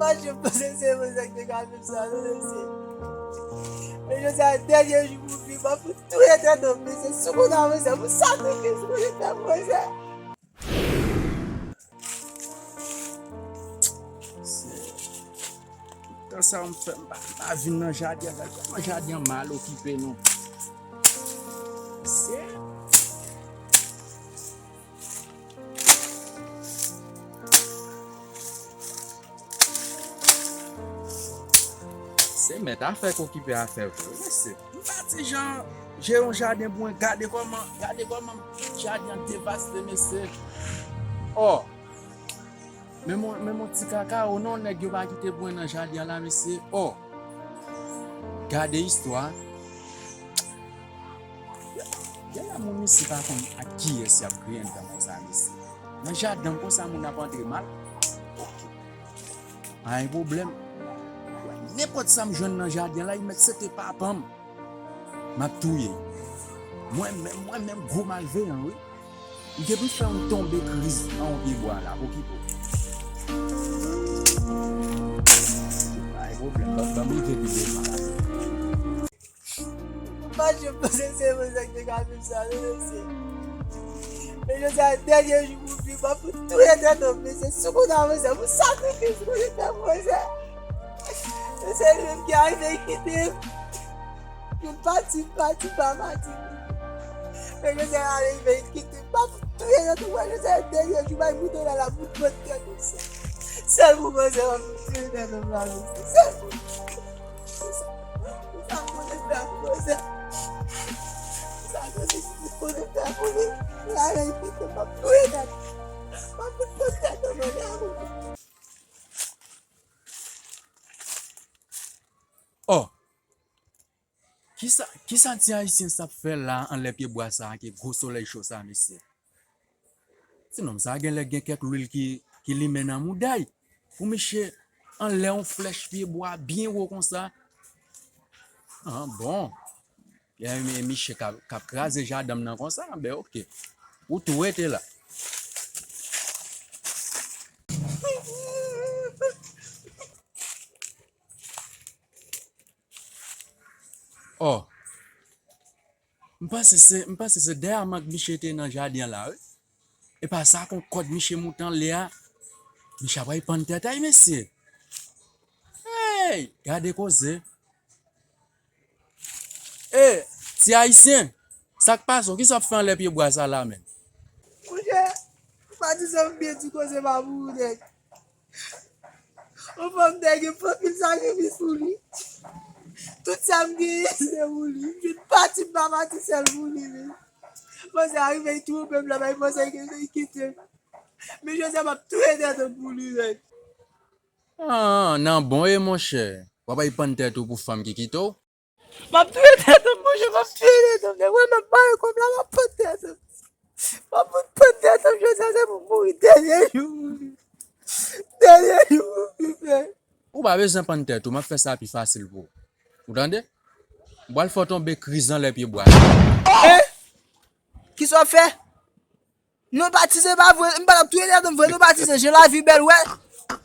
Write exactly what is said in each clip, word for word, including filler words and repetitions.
Mwen, je panse se mwen sa ki te ka viv sa, non, mesye. Men jodi a, dènye jou pou viv, mwen pou touye tèt mwen, mesye. Sou konn avanse, pou sakrifis mwen te fè, mwen sa. Tan sa m fè, m pa, m pa vin nan jaden an, gade kòman jaden an mal okipe non. Se Se mèt afè k okipe afè vre, mesye. M pa ti jan jere yon jaden pou mwen. Gade kòman, gade kòman jaden an devaste, mesye. Ò, men mon, men mon ti kakawo non, nèg yo pa kite pou mwen nan jaden an la, mesye. Ò, gade istwa. Gen lè moun isi pa konn ak kiyès y ap griyen dan konsa, mesye. Nan jaden konsa, moun ap antre mal. Pa gen pwoblèm. Nenpòt sa m jwenn nan jaden la, li mèt se te papa m. M ap touye l. Mwen menm, mwen menm, gwo malveyan, wi. M te pou fè yon tonbe kriz nan yon pye bwa la, pokipo. Pa gen pwoblèm, ban, ban m rive pi devan la. Mwen pa janm panse se mwen sa ki te ka viv sa, non, mesye. Men jodi a, dènye jou pou viv, mwen pou touye tèt mwen, mesye. Sou konn avanse, pou sakrifis mwen te fè pou mwen sa. Men se li menm ki arive kite m. Pou pati, pati, pa pati. Men jodi a, arive kite m, mwen pou touye tèt mwen, jodi a, dènye jou, bay mouton la, la, pou pran tèt mwen sa. Sèl pou mwen, se mwen pou touye tèt mwen la, mesye. Sèl pou mwen. Sa konnen fè pou sa. Sa konnen fè pou li. La, la, li pito, m ap touye tèt. M ap fout pran tèt nan men li. Ò, kisa, kisa ti ayisyen sa ap fè la anlè pye bwa sa a ke gwo solèy cho sa, mesye? Ti nonm sa a genlè gen kèk lwil ki, ki limen nan mouda l. Pou misye anlè yon flèch pye bwa byen wo konsa. Ah, bon. E mi-, misye k ap, k ap kraze jaden m nan konsa, ben, oke. Ou tou rete la. Ò. M panse se, m panse se dèyè mank misye te nan jaden an la, wi. E pa sa, kon kòd misye moute anlè a. Misye ap pral pann tèt, ay, mesye. Hey, gade koze. E, ti ayisyen, sa k pase w? Kisa w ap fè anlè pye bwa sa la menm? Monchè, patizan m byen di koze pa pou ou, nèg. Yon fanm te gen anpil sakrifis pou li. Tout sa m genyen, se pou li. M jwenn pati m pa pati sèl pou li, men. Panse arive twonpe m la, bay panse li kite m. Men jodi a, m ap touye tèt mwen pou li, nèg. Ah, nan bon e monchè. W ap al pann tèt ou pou fanm ki kite w? M ap touye tèt mwen, monchè, m ap touye tèt mwen. Nèg, wè, m ap bare kòb la, m ap pann tèt mwen. M ap fout pann tèt mwen, jodi a, se pou m mouri dènye jou. Dènye jou, frè. Ou pa bezwen pann tèt ou, m ap fè sa pi fasil pou ou. Ou tande? M pral fè w tonbe kriz anlè pye bwa. Eh! Kisa w ap fè? Non, batize pa vre, m pa t ap touye tèt m vre, non, batize, jan lavi bèl, wè.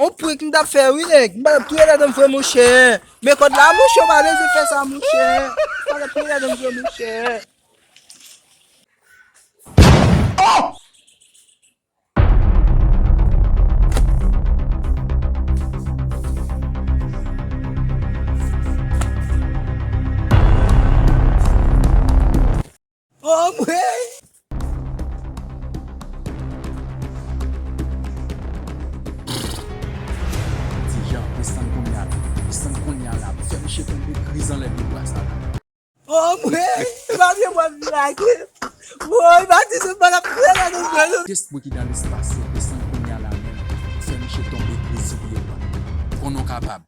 On prank m t ap fè, wi, nèg. M pa t ap touye tèt m vre, monchè. Men kòd la, monchè, w pa bezwen fè sa, monchè. M pa t ap touye tèt m vre, monchè. Oh, mwen! Ti Jan, desann kounye a la. Desann kounye a la. Fè misye tonbe kriz anlè pye bwa sa la. Oh, mwen! E pa byen mwen vin lage. Woy, Matisse, mwen ap fè la nou vre nou. Espri ki nan lespas yo, desann kounye a la menm. Fè misye tonbe kriz sou pye bwa. Konnen w kapab.